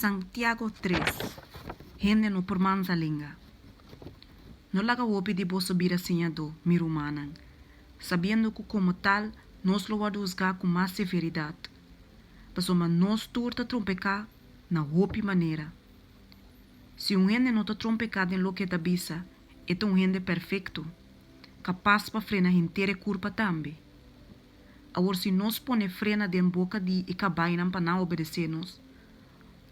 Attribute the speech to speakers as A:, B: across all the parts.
A: Santiago tres, Hende no por mansa lenga. No laga hopi di boso bira siñadó, mi rumannan, sabiendo ku komo tal nos lo wòrdu husgá ku mas severidat. Pasobra nos tur ta trompeká na hopi manera. Si un hende no ta trompeká den loke e ta bisa, e ta un hende perfekto, kapas pa frena henter e kurpa tambe. Awor si nos pone frena den boka di e kabainan pa nan obedesé nos,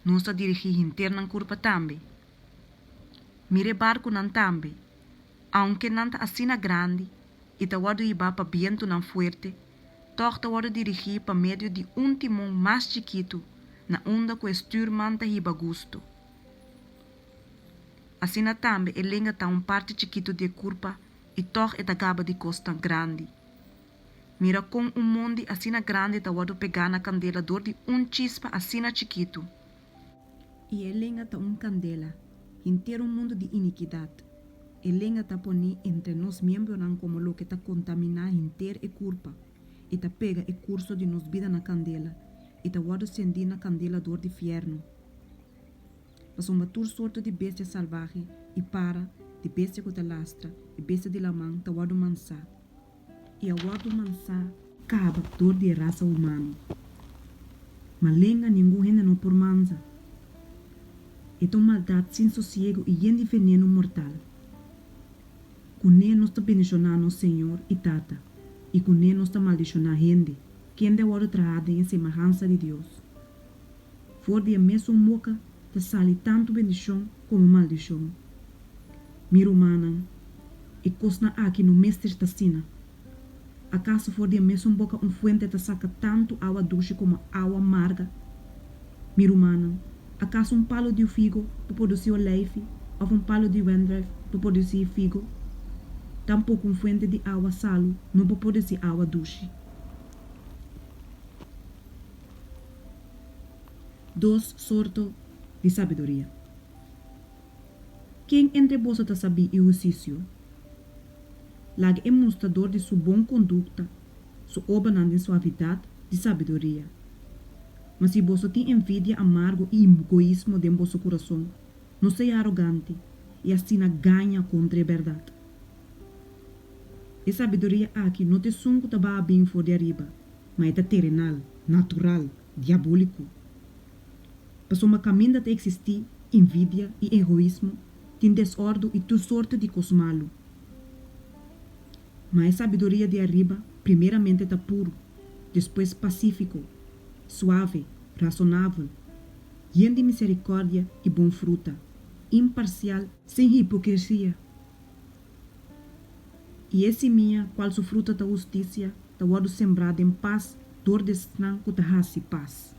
A: nos ta dirigí henter nan kurpa tambe. Mira e barkunan tambe, aunke nan ta asina grandi i ta wòrdu hibá pa bientunan fuerte, tòg ta wòrdu dirigí pa medio di un timon mas chikitu na unda ku e stürman ta hiba gustu. Asina tambe e lenga ta un parti chikitu di e kurpa i tòg e ta gaba di kosnan grandi. Mira kon un mondi asina grandi ta wòrdu pegá na kandela dor di un chispa asina chikitu. I e lenga ta un kandela, henter un mundu di inikidat. E lenga ta poní entre nos miembronan komo loke ta kontaminá henter e kurpa i ta pega e kurso di nos bida na kandela i ta wòrdu sendí na kandela dor di fièrnu. Pasobra tur sorto di bestia salvahe i para, di bestia ku ta lastra i bestia di laman ta wòrdu mansá. I a wòrdu mansá kaba dor di e rasa humano. Ma lenga ningun hende no por mansa. E ta un maldat sin sosiegu i yen di venenu mortal. Kuné nos ta bendishoná nos Señor i Tata, i kuné nos ta maldishoná hende, kende a wòrdu trahá den e semahansa di Dios. For di e mesun boka ta sali tantu bendishon komo maldishon. Mi rumannan, e kosnan aki no mester ta asina. Akaso for di e mesun boka un fuente ta saka tantu awa dushi komo awa marga? Mi rumannan, akaso un palu di figo por produsí oleifi òf un palu di wendruif por produsí figo? Tampoko un fuente di awa salu no por produsí awa dushi. Dos sorto di sabiduria. Ken entre boso ta sabí i husisio? Laga e mustra dor di su bon kondukta, su obranan den suavidat di sabiduria. Ma si boso tin envidia amargo i egoismo den boso kurason, no sea arogante i asina gaña kontra e bèrdat. E sabiduria aki no ta esun ku ta baha bin for di ariba, ma e ta terenal, natural, diabóliko. Pasobra kaminda ta eksistí envidia i egoismo, tin desòrdu i tur sorte di kos malu. Ma e sabiduria di ariba primeramente ta puru, despues pasífiko, suave, rasonabel, yen di miserikòrdia i bon fruta, imparsial, sin hipokresia. I e simia kual su fruta ta hustisia ta wòrdu sembrá den pas dor di esnan ku ta hasi pas.